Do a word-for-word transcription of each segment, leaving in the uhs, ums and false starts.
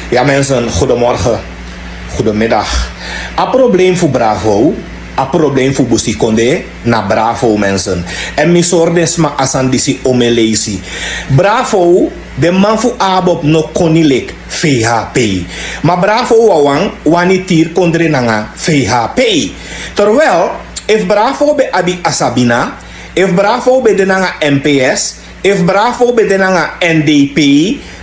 Ya mensen, goedemorgen, goedemiddag. A probleem fu Bravo, a probleem fu Busikonde na Bravo mensen. En mi sori den sma a sani disi omeleisi. Bravo, den man fu ABOP no koni leki V H P. Ma Bravo wawan wani tiri kondre nanga V H P. Terwijl, efu Bravo ben abi a Sabina, efu Bravo ben de nanga M P S, efu Bravo ben de nanga N D P,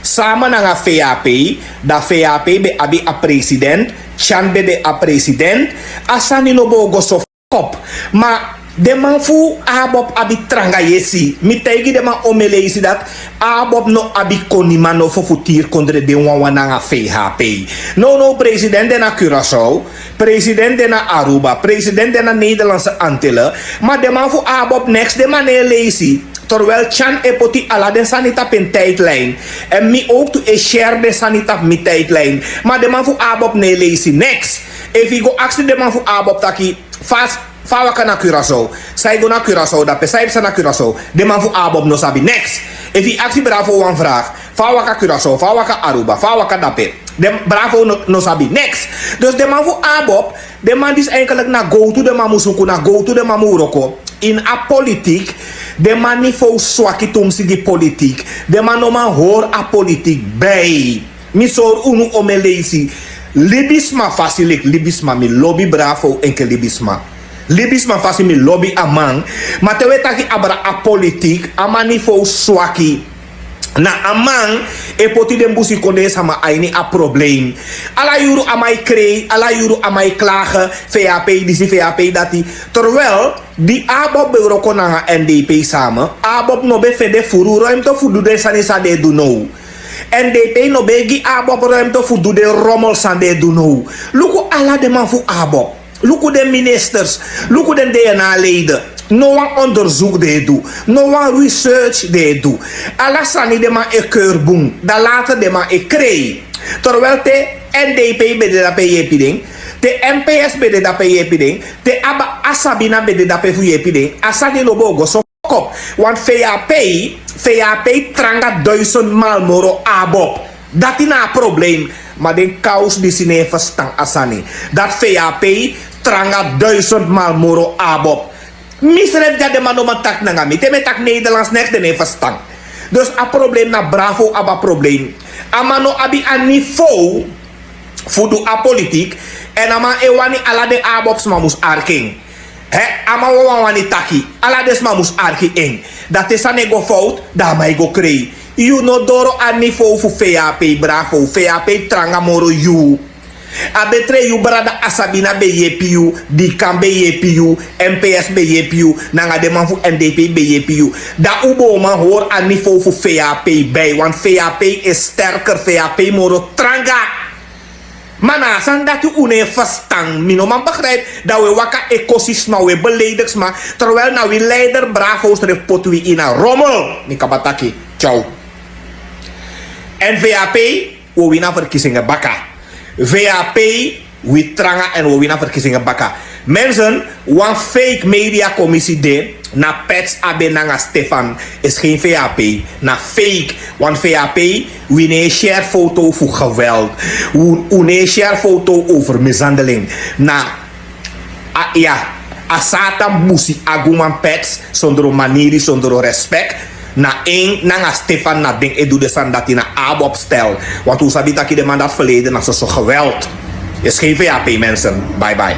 sama nanga V H P, dan V H P ben abi a president, Tyan ben de a president, a sani no bo go so. Kop. Ma den man fu ABOP abi tranga yesi. Mi taigi den man omeleisi dati ABOP no abi koniman nofo fu tiri kondre den wawan nanga V H P. Nownow president de na Curaçao, president de na Aruba, president de na Nederlandse Antillen. Ma den man fu ABOP neks, den man no e leisi. Terwijl Tyan e poti ala den sani tapu en tijdlijn. En mi ook tu e share den sani tapu mi tijdlijn. Ma den man fu ABOP no e leisi neks. Efu yu go aksi den man fu ABOP taki, fa, fa a waka na Curaçao, san e go na Curaçao, dape san e psa na Curaçao, den man fu ABOP no sabi neks. Efu yu aksi Bravo wan vraag, fa a waka Curaçao, fa a waka Aruba, fa a waka dape, den Bravo no, no sabi neks. Dus den man fu ABOP, den man disi eigenlijk na gowtu den man mu suku, na gowtu den man mu wroko. Ini a politiek, den man niveau swaki tumsi gi politiek. Den man no man hori a politiek bij. Mi sori unu omeleisi. Libisma fasi leki libisma, mi lobi Bravo enke libisma. Libisma fasi mi lobi a man. Ma te wi e taki abra a politiek, a man niveau swaki. Na a man e poti den Busikonde sama a ini a probleem. Ala yuru a man e krei, ala yuru a man e klage, V H P disi, V H P dati. Terwijl, di ABOP ben wroko nanga N D P sama, ABOP no ben fende furu ruimte fu du den sani san den e du now. N D P no ben gi ABOP ruimte fu du den rommel san den e du now. Luku ala den man fu ABOP. Luku den ministers. Luku den DNA-leden. No wan onderzoek den e du. No wan research den e du. Ala sani den man e keur bun. Dan later den man e krei. Terwijl te N D P ben de dape yepi den. Te M P S ben de dape yepi den. Te aba a Sabina ben de dape fu yepi den. A sani no bo go so. Kop, want V H P, V H P tranga duizend maal moro ABOP. Dati na a probleem. Ma den kous disi no e ferstan a sani. Dati V H P tranga duizend maal moro ABOP. Mi srefi dya, den man no man taki nanga mi. Te mi e taki Nederlands neks, den no e ferstan. Dus a probleem na Bravo abi a probleem. A man no abi a niveau fu du a politiek. En a man e wani ala den ABOP sma mus arki en. He, a man wawan wani taki. Ala den sma mus arki en. Dan te sani e go fout, dan a man e go krei. Yu no doro a niveau fu V H P, Bravo. V H P tranga moro yu. A betre yu brada a Sabina ben yepi yu, Dikan ben yepi yu, M P S ben yepi yu, nanga den man fu N D P ben yepi yu. Dan un bo man hori a niveau fu V H P bij, want V H P is sterker, V H P moro tranga. Ma na a sani dati un no e ferstan. Mi no man begrijp, dan un e waka e kosi sma, un e beleidigi sma, terwijl na wi leider Bravo srefi poti wi ini a rommel. Mi kaba taki, ciao. En V H P, wi o wini a verkiezingen baka. V H P, wi tranga en wi o wini a verkiezingen baka. Mensen, wan fake media commissie de, na Pets abi en nanga Stefan, is geen V H P, na fake. Want V H P, wi no e share foto fu geweld. Wi, wi no e share foto over mishandeling. Na, a, ya, a Satan busi aguman Pets, sondro maniri, sondro respect. Na en nanga Stefan na den e du den sani dati, na ABOP stel. Want un sabi taki den man dati verleden na soso geweld. Is geen V H P, mensen. Bye bye.